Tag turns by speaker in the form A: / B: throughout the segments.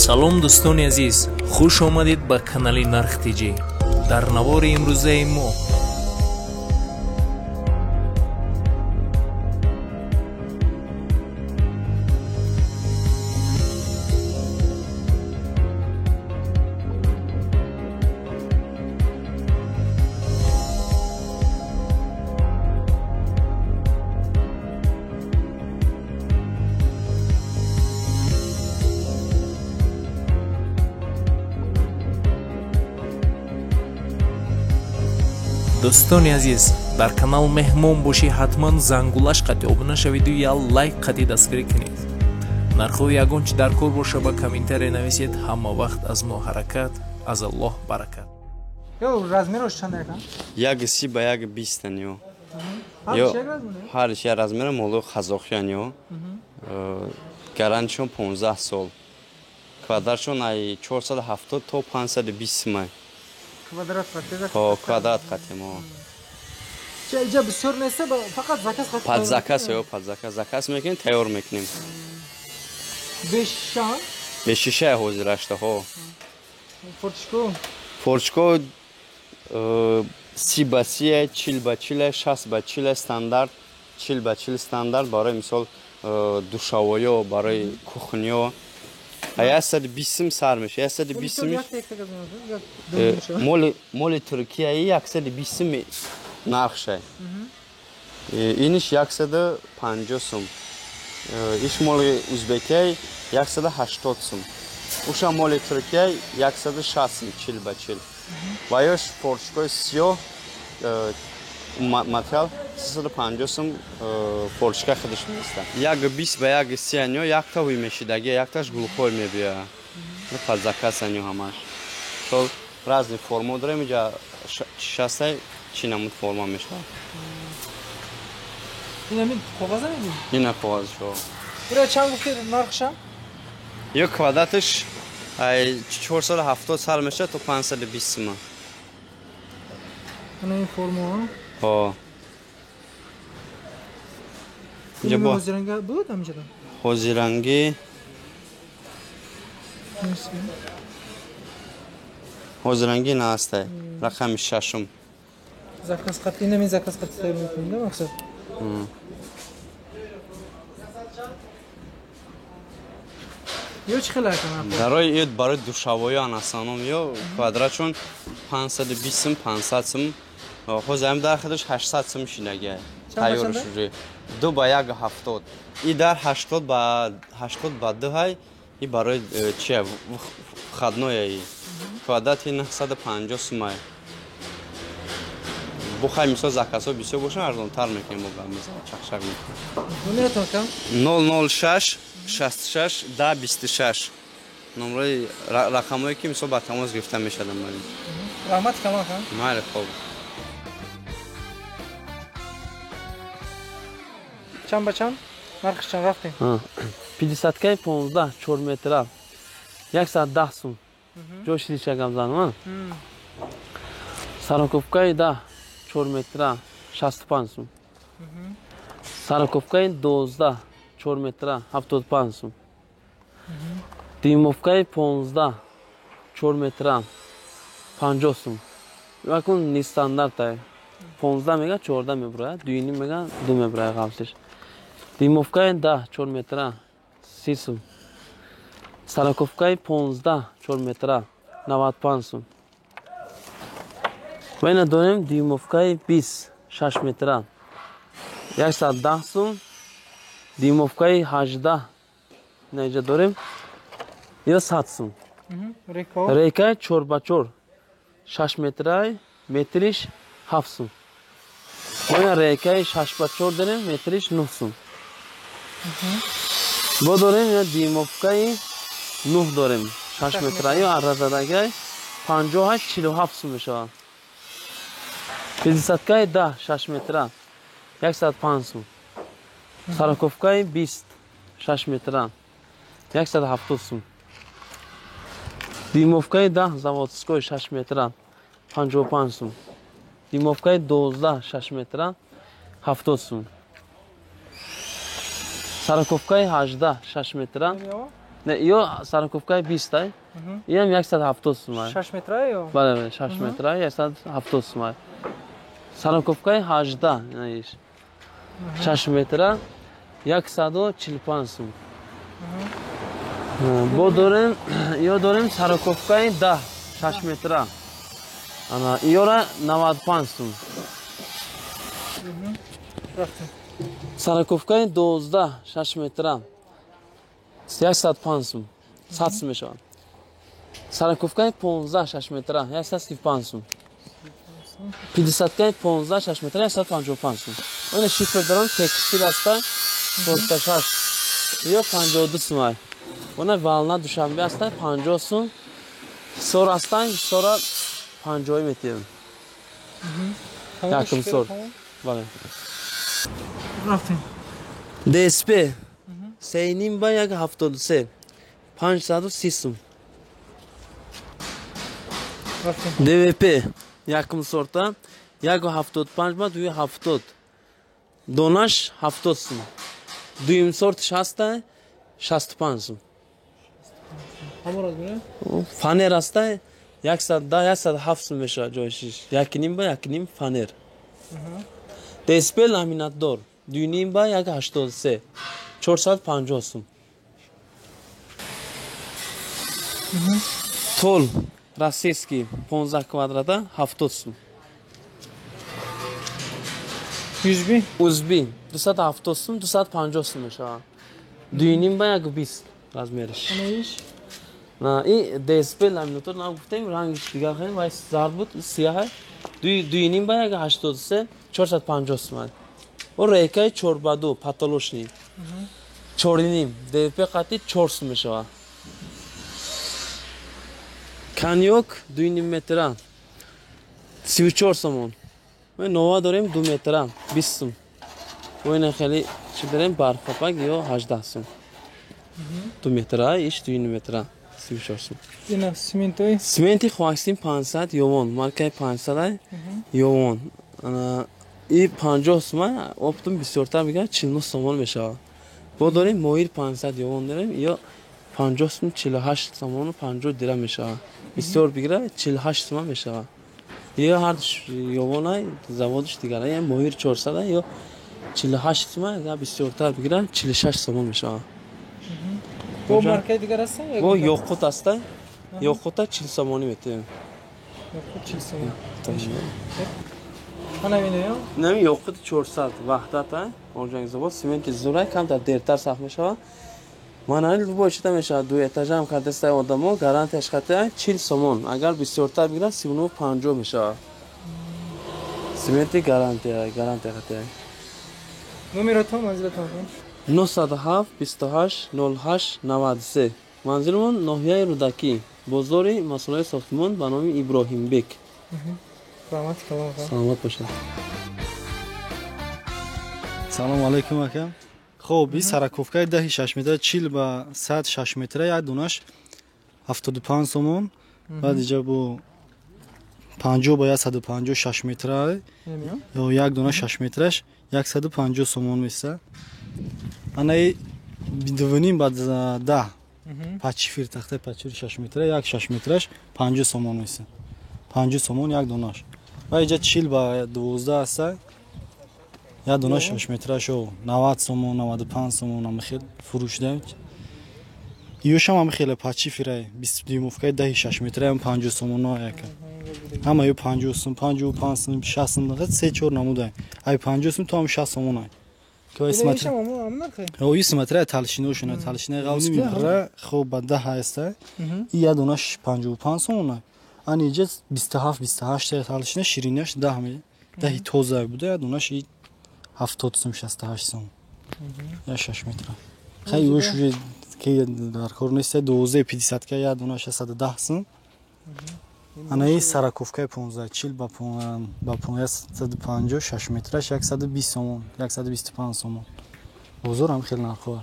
A: Салом, дӯстони азиз, хуш омадед ба канали Нарх ТЖ. Дар навори имрӯзаи мо дӯстони азиз, дар канал меҳмон бошӣ, ҳатман зангулаш қати обуна шавиду я лайк қати дастгирӣ кунед. Нархҳои ягон чи дар кор боша, ба комментария нависед. Ҳама вақт аз мо ҳаракат, аз Аллоҳ баракат.
B: Ё размерош чанд якам?
C: 1,30 ба 1,20 ё. Ҳар як размера молу қазоқиян ё. Гарантишон 15 сол. Квадратшон ай 470 то 520 май.
B: Квадрат қати?
C: Ҳо, квадрат қати мо.
B: Ча иҷа бисёр неста, фақат заказ қати?
C: Под заказ, ё, под заказ. Заказ мекунем, тайёр мекунем.
B: Беш шиша?
C: Беш шиша ҳозир ашта, ҳо.
B: Форчко?
C: Форчко 30 ба 30, 40 ба 40, 60 ба 40 стандарт, 40 ба 40 стандарт барои мисол душавоё, барои кухниё. 120 сар меша, 120. Моли Туркияи 120 нархша. Иниш 150 сум. Иш моли узбекияй 180 сум. Уша моли Туркияй 160 сум, 40 ба 40. Ва ёш форчкои сиёҳ материал 350 сум, форчка худаш меиста. 1,20 ба 1,30 анё, якта ҳуй мешидаги, якташ гулхой мебиёя. Под заказ анё ҳамаш. Сол разный форма дорем, иҷа шастай чӣ намуд форма мешавад.
B: Ин ҳамин коғаза мегӯ?
C: Ина коғазшо.
B: Бура чанд гуфти нархша?
C: Ё квадраташ ай 470 сар мешавад то 520 сума.
B: Ана ин формаҳо?
C: Ҳо.
B: Инҷа бо ҳозиранга буд ҳаминҷода?
C: Ҳозиранги ҳозиранги наастай. Рақами шашум.
B: Заказ қати, ин ҳамин заказ қати тайёр мекунем, да, мақсад? Ё чӣ хеле акам?
C: Барои ё барои душавоён асаном ё квадратшон 520 сум, 500 сум. Ҳозир ҳам дар худаш 800 сум шинагия. Тайёр шуди. 2 ба 1,70. И дар 80 ба 80 ба 2 ҳай, и барои чия входное и. Квадрати 950 сумай. Бухай мисол заказҳо бисёр бошанд, арзонтар мекунем, бо чақчақ мекунем.
B: Номератон кам?
C: 006 66 10 26. Номрои рақамҳое ки мисол ба тамос гирифта мешаванд.
B: Раҳмат калон кам.
C: Майли, хоб.
B: Чанд ба чанд? Нархш чанд рафтем?
D: Пятидесяткаи 15 чор метра 110 сум. Ҷо шидича гап занам. Сороковкаи 10 чор метра 65 сум. Сороковкаи 12 чор метра 75 сум. Дюймовкаи 15 чор метра 50 сум. Якун нестандартае. 15 мега, 14 мебурояд, дуюним мега, ду мебурояд ғафсиш. Дюймовкаи 10 чор метра 30 сум. Сороковкаи 15 чор метра 95 сум. Ва ина дорем дюймовкаи 20 шаш метра 110 сум. Дюймовкаи 18 ина инҷа дорем, ё 100 сум. Рейкаи 4 ба 4 шаш метрай, метриш 7 сум. Мо рейкаи 6 ба 4 дорем, метриш 9 сум. Бо дорем я дюймовкаи 9 дорем, шаш метра, ё арразадагай 58 47 сум мешавад. Пятидесяткаи 10 шаш метра 105 сум. Сороковкаи 20 шаш метра 170 сум. Дюймовкаи 10 заводской шаш метра 55 сум. Дюймовкаи 12 шаш метра 70 сум. Сороковкаи 18 шаш метра. Не, ё сороковкаи 20 ай. Иам 170 сум ай.
B: 6 метра ё?
D: Бале, 6 метра, 170 сум ай. Сороковкаи 18, ина иш. 6 метра 145 сум. Бо дорем, ё дорем сороковкаи 10, 6 метра. Ана, иёра 95 сум. Сороковкаи 12, 6 метра. 105 сум. 100 сум мешавад. Сороковкаи 15, 6 метра, 135 сум. 50-каи 15, 6 метра, 155 сум. Она шифр дорам, текстил аста, 46. Ё 52 сум ай. Она волна Душанбе аста, 50 сум. Сор аста, сора 50 метр. Якум сор. Бале.
B: Рафтем.
D: ДСП 3.5 ба 1.73 530 сум. ДВП якум сорта 1.75 ба 2.70 донаш 70 сум. Дуюм сортиш ҳаста 65 сум. Фанер ҳаста 110 107 сум мешавад ҷойшиш. 1.5 ба 1.5 фанер. ДСП ламинатдор 2.5 ба 1.83 450 сум. Тол российский 15 квадрата 70 сум.
B: Узби?
D: Узби 270 сум, 250 сум мешавад. 2.5 ба 1.20 размериш. На, и ДСП ламинатор нам гуфтем, рангиш дигар хеле вай зард буд, сиёҳ. 2.5 ба 1.83 450 сум. О рейкаи 4 ба 2 патолошни. 4.5 ДВП қати 4 сум мешавад. Коньяк 2.5 метра 34 сомон. Мо нова дорем 2 метра 20 сум. Мо хеле чӣ дорем барфапак ё 18 сум. 2 метра иш 2.5 метра 34 сум.
B: Ина симентой?
D: Сименти Хуаксин 500 юан, маркаи 500 юан. Ана и 50 сум, оптом бисёртар мегӯяд 49 сомон мешавад. Бо дорем моир 500 юан дорем ё 50 сум 48 сомону 50 дирам мешавад. Бисёр бигира 48 сум мешавад. Ё ҳар юанай заводиш дигар, я моир 400 ё 48 сум, я бисёртар бигира 46 сомон мешавад.
B: Бо маркаи дигар аст?
D: Бо ёқут аст. Ёқута 40 сомонӣ метавем.
B: Ёқут 40 сомон. Ана мине ё?
D: Нами ёқут 400 ваҳдат, Орджоникидзе сименти зурай камтар дертар сахт мешавад. Манани любой чита мешавад, ду этажа ҳам кардестай одамо, гарантияш хатия 40 сомон. Агар бисёртар бигирад 39.50 мешавад. Сименти гарантия, гарантия хатия.
B: Номеротон манзилатон?
D: 907 28 08 93. Манзилмон ноҳияи Рӯдакӣ, бозори масъулаи сохтмон ба номи Иброҳимбек.
B: Раҳмат калом.
D: Саломат бошед.
E: Салом алейкум ака. Хоб, ин сороковкаи 10 6 метра 40 ба 100 6 метра як донаш 75 сомон. Баъд иҷа бо 50 ба 150 6 метра ё як дона 6 метраш 150 сомон меса. Анаи 2.5 ба 10 пачифир тахтаи пачифир 6 метра як 6 метраш 50 сомон меса. 50 сомон як донаш. Ва иҷа 40 ба 12 аста. Як дона 6 метраш 90 сомон, 95 сомон ам хел фурӯшда. Иёшам ам хеле пачифирай 20 дюймовкаи 10 6 метра ам 50 сомон яка. Ҳама ё 50 сом, 55 сом, 60 сом, 3-4 намудай. Ай 50 сом то ам 60 сомон ай. Ки смотря толщиношона, толщинаи ғавси мипра, хоб ба 10 аста. И як донаш 55 сомон ай. Ани иҷа 27 28 толщина ширинаш 10 ме. 10 тоза буда, як донаш 70 сом, 68 сом. Я 6 метра. Хай ёш уже ки дар кор нест, 12 50 ка як дона 610 сом. Анаи сороковкаи 15 40 ба 150 6 метраш 120 сомон, 125 сомон. Бозор ҳам хеле нархо.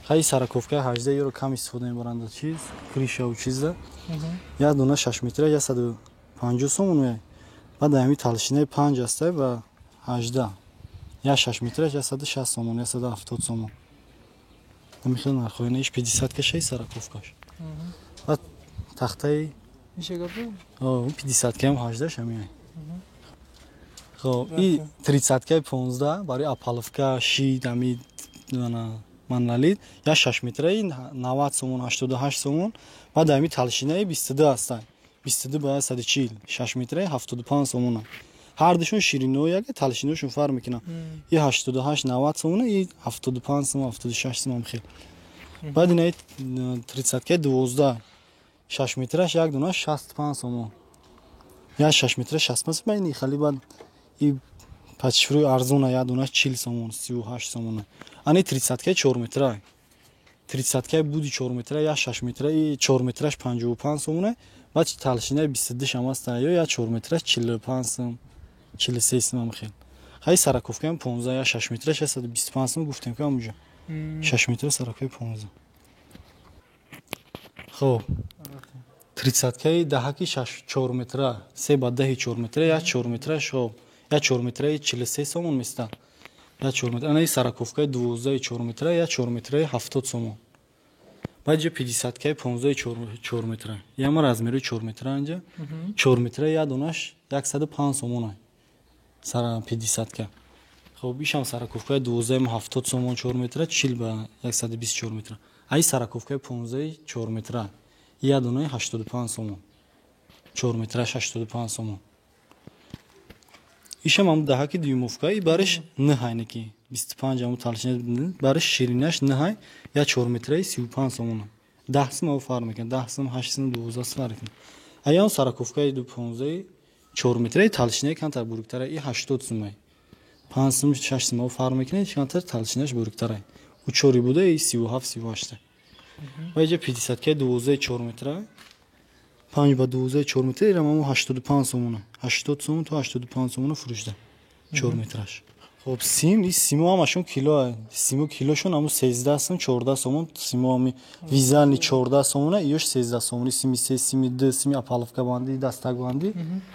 E: Хай сороковкаи 18 евро кам истифода мебаранд чиз, крышаву чизда. Як дона 6 метра 150 сомон меяй. Баъд ҳами толщинаи 5 аста ба 18. Я 6 метраш 160 сомон, 170 сомон. Ҳамин хел нархҳо, ина иш 50 кашай сороковкаш. Баъд тахтаи 50 каям 18 ҳамин. Хоб, и 30 каи 15 барои опалубка, щит, ҳами монолит, я 6 метраи 90 сомон, 88 сомон. Баъд ҳами толщинаи 22 ҳастанд. 22 ба 140, 6 метраи 75 сомона. Ҳардушон ширинои яке толщиношон фарқ мекунад. И 88 90 сомона, и 75 сомон, 76 сомон хел. Баъд инаи 30 каи 12 6 метраш як дона 65 сомон. Я 6 метра 65 сомон, ини хали баъд и пачфрӯи арзона як дона 40 сомон, 38 сомона. Ани 30 каи 4 метра. 30 каи буди 4 метра, я 6 метра, и 4 метраш 55 сомона. Баъд толщинаи 22 шам аст, ё я 4 метраш 45 сом, 43 сом хел. Хай сороковкаам 15, я 6 метраш 125 сом гуфтем ки ҳамуҷо. 6 метра сороковкаи 15. Хоб, 30 каи даҳаки 4 метра, 3 ба 10 4 метра, я 4 метраш хоб, я 4 метраи 43 сомон места. Я 4 метра, ана сороковкаи 12 4 метра, я 4 метраи 70 сомон. Баъд ҷа 50 каи 15 4 метра. Яма размери 4 метра анҷа. 4 метра я донаш 105 сомон. Сара 50 ка. Хоб, ишам сороковкаи 12 70 сомон 4 метра, 40 ба 124 метра. Ай сороковкаи 15 4 метра. Я донаи 85 сомон. 4 метраш 85 сомон. Ишам ам даҳаки дюймовка, и бариш 9 ки 25 аму толщина, бариш ширинаш 9, я 4 метраи 35 сомона. 10 сом ав фарқ мекунад, 10 сом, 8 сом, 12 сом фарқ мекунад. Аян сороковкаи 15 4 метраи толщинаи камтар буруктара, и 80 сомай. 5 сом, 6 сом ав фарқ мекунад, камтар толщинаш буруктара. У чори буда и 37 38. Ва иҷа 50 каи 12 4 метра. 5 ба 12 4 метра, ирам ҳамо 85 сомона. 80 сомон то 85 сомона фурӯшда. 4 метраш. Хоб, сим, и симо ҳамашон кило, симо килошон ҳамо 13 сом, 14 сомон, симо ҳами вязальный 14 сомона, иёш 13 сомони, сими 3, сими 2, сими опалубкабандӣ, дастакбандӣ,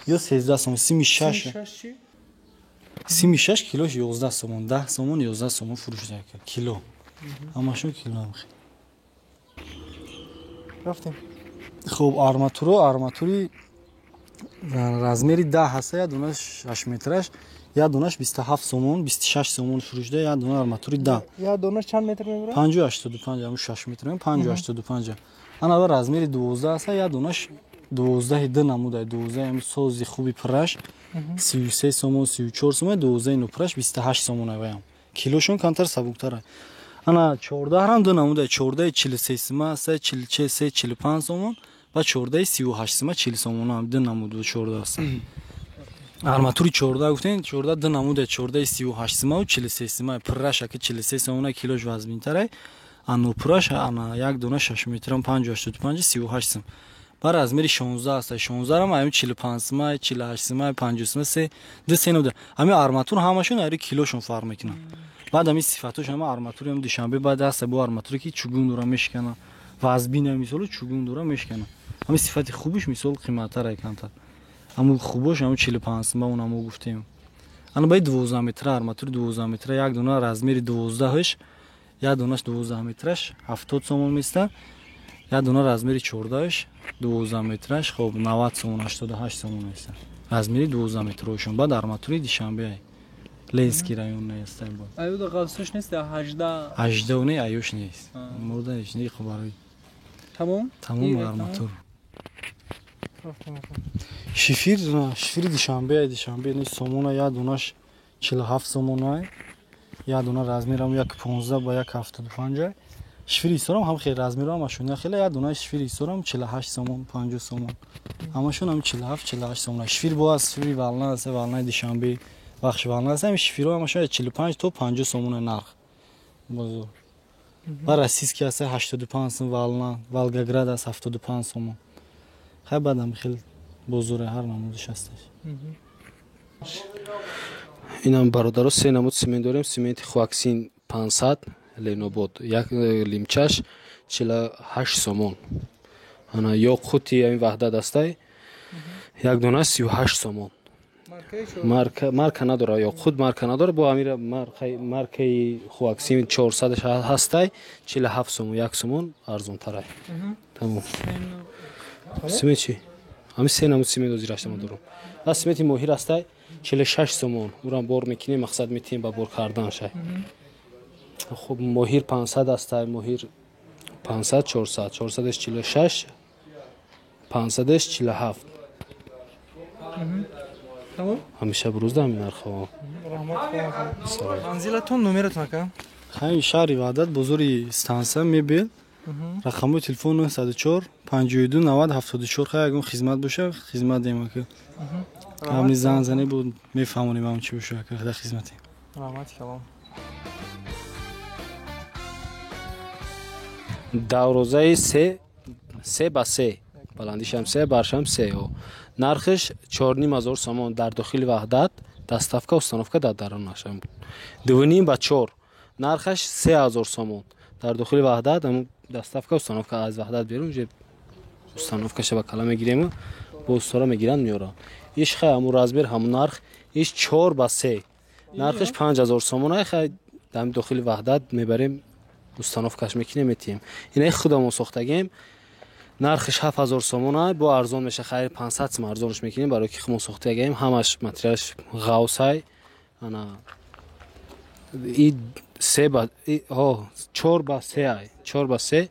E: ё 13 сомон, сими 6. Сими 6 килош 11 сомон, 10 сомон, 11 сомон фурӯшда кило. Ҳамашон кило ҳам.
B: Рафтем.
E: Хоб, арматуро, арматури размери 10 ҳаста, як донаш 6 метраш, як донаш 27 сомон, 26 сомон фурӯшда, як дона арматури 10.
B: Як донаш чанд метр мебарад?
E: 5,85, ҳамун 6 метр, 5,85. Ана размери 12 ҳаста, як донаш 12 ду намуда, 12 ҳами сози хуби пурраш 33 сомон, 34 сомон, 12 нопурраш 28 сомон аваям. Килошон камтар сабуктара. Ана 14 ҳам ду намуда, 14 43 сима ҳаста, 43 45 сомон ва 14 38 сима 40 сомон, ҳам ду намуд 14 ҳаста. Арматури 14 гуфтем, 14 ду намуда, 14 38 сима ва 43 сима. Пурраш аки 43 сомона килош вазминтарай, а нопурраш ана як дона 6 метрам 5,85 38 сом. Ба размери 16 ҳаста, 16 ам ҳамин 45 сима, 48 сима, 50 сима, се ду се намуда. Ҳамин арматур ҳамашон ари килошон фарқ мекунад. Баъд ҳамин сифатош ҳама арматури ҳам Душанбе баъд ҳаста, бо арматуре ки чугун дора мешикана, вазбина мисолу чугун дора мешикана. Ҳамин сифати хубиш мисол қиматтарай камтар. Ҳамун хубош ҳамун 45 сима онамо гуфтем. Ана баи 12 метра арматури 12 метра, як дона размери 12-ш, як донаш 12 метраш 70 сомон места, як дона размери 14-ш 12 метраш хоб 90 сомон, 88 сомон места. Размери 12 метрошон. Баъд арматури Душанбе Ленинский район нест.
B: Аюда ғафсош нест 18.
E: 18 не, аюш нест. Мурда не хабари.
B: Тамом?
E: Тамом арматур. Шифир, шифири Душанбе, Душанбе не сомона, як донаш 47 сомона, як дона размерам 1.15 ба 1.75. Шифири Исорам ҳам хеле размерам ҳамашон хеле, як дона шифири Исорам 48 сомон, 50 сомон. Ҳамашон ҳам 47, 48 сомона. Шифир бо аз шифири Вална аст, Валнаи Душанбе, Вахш Вална аст, ҳамин шифирҳо ҳамашон 45 то 50 сомона нарх. Бозор. Ба российский аст 85 сом Вална, Волгоград аст 75 сомон. Хай баъдам хеле бозоре ҳар намудиш ҳасташ.
F: Инам бародаро се намуд симент дорем. Сименти Хуаксин 500 Ленобод, як лимчаш 48 сомон. Ана ё қути ҳамин Ваҳдат астай, як дона 38 сомон. Марка надора, ё худ марка надора, бо амира маркаи Хуаксин 400 ҳастай, 47 сомон, 1 сомон арзонтарай. Тамом. Симент чи? Ҳамин се намуд симент ҳозир аштама дорам. Ва сименти моҳир ҳастай, 46 сомон. Урам бор мекунем, мақсад метиҳем ба бор кардан шай. Хуб, моҳир 500 ҳастай, моҳир 500, 400, 446, 547. Ҳамеша бурӯзда ҳамин нархҳо.
B: Манзилатон, номератон ака?
E: Ҳамин шаҳри Ваҳдат, бозори станса, мебел. Рақамҳои телефон 904 52 90 74. Хай, ягон хизмат боша, хизмат дем ака. Ҳамин занг зане буд, мефаҳмонем ҳам чӣ боша ака, дар хизматем.
B: Раҳмати калом.
F: Даврозаи се ба се, баландишам се, баршам се. Нархиш 4500 сомон дар дохили Ваҳдат, доставка, установка дар дарунаш. 2,5 ба 4, нархаш 3000 сомон дар дохили Ваҳдат, доставка, установка аз Ваҳдат берун уже установкаша ба кала мегирем, бо устора мегиранд, меоранд. Иш хай ҳамун размер, ҳамун нарх, иш 4 ба 3, нархиш 5000 сомон. Ай хай дар дохили Ваҳдат мебарем, установкаш мекунем, метиҳем. Инаи худамон сохтагем, нархиш 7000 сомон, бо арзон меша, хайр 500 сом арзонш мекунем, барои ки худамон сохтагем, ҳамаш материалаш ғавсай. Ана и се ба 4 ба 3 ай, 4 ба 3,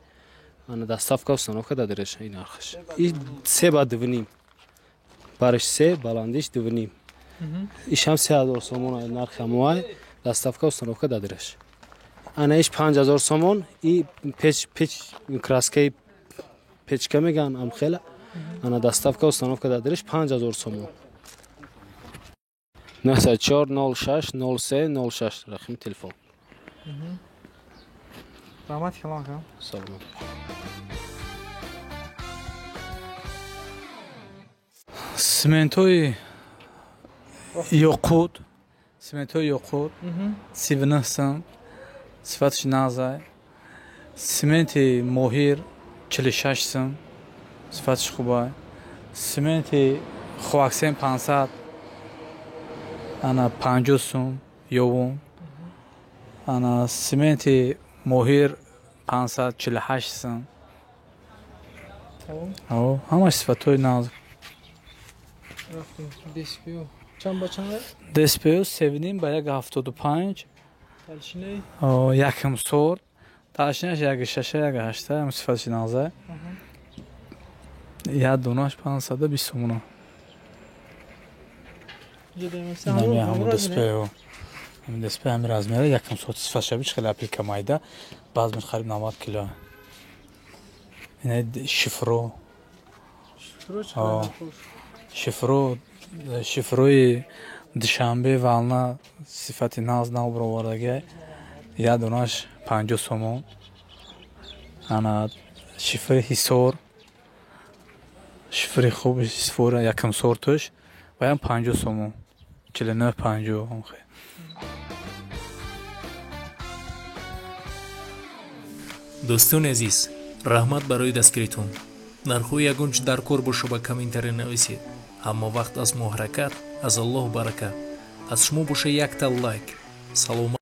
F: ана доставка, установка дадиреш и нархаш. И 3 ба 2,5, бариш 3, баландиш 2,5. Ишам 3000 сомон нархи ҳамоай, доставка, установка дадиреш. Ана иш 5000 сомон, и печ печ краскаи печка меган амхела. Ана доставка, установка дадиреш 5000 сомон. 904 06 03 06 рақами телефон.
B: Раҳмати калом ака.
F: Саломат.
G: Симентҳои ёқут, симентҳои ёқут 39 сом, сифаташ нағзай. Сименти моҳир 46 сом, сифаташ хубай. Сименти Хуаксен 500, ана 50 сом ёвун. Ана сименти моҳир 548 сом. Ҳамаш сифатҳои нағз.
B: Чанд ба чанд?
G: ДСПЮ 7,5 ба 1,75. Якм сорт. Толщинаш 1,6, 1,8, ҳам сифаташ нағзай. Як донаш 520 сомона. Ҳамун ДСПЮ. Ҳамин ДСП ҳамин размера, якм сорт, сифатша бич хеле аплика майда, баъзмиш қариб 90 кило. Ина шифро. Шифро, шифрои Душанбе вална, сифати нағз, нав баровардагӣ, як донаш 50 сомон. Ана шифри Ҳисор, шифри хуб Ҳисор, якм сорташ, ваям 50 сомон, 49 50.
A: Дӯстони азиз, раҳмат барои дастгиритон. Нархҳои ягон чи дар кор боша, ба комментария нависед. Ҳама вақт аз мо ҳаракат, аз Аллоҳ баракат. Аз шумо боша якта лайк. Саломат.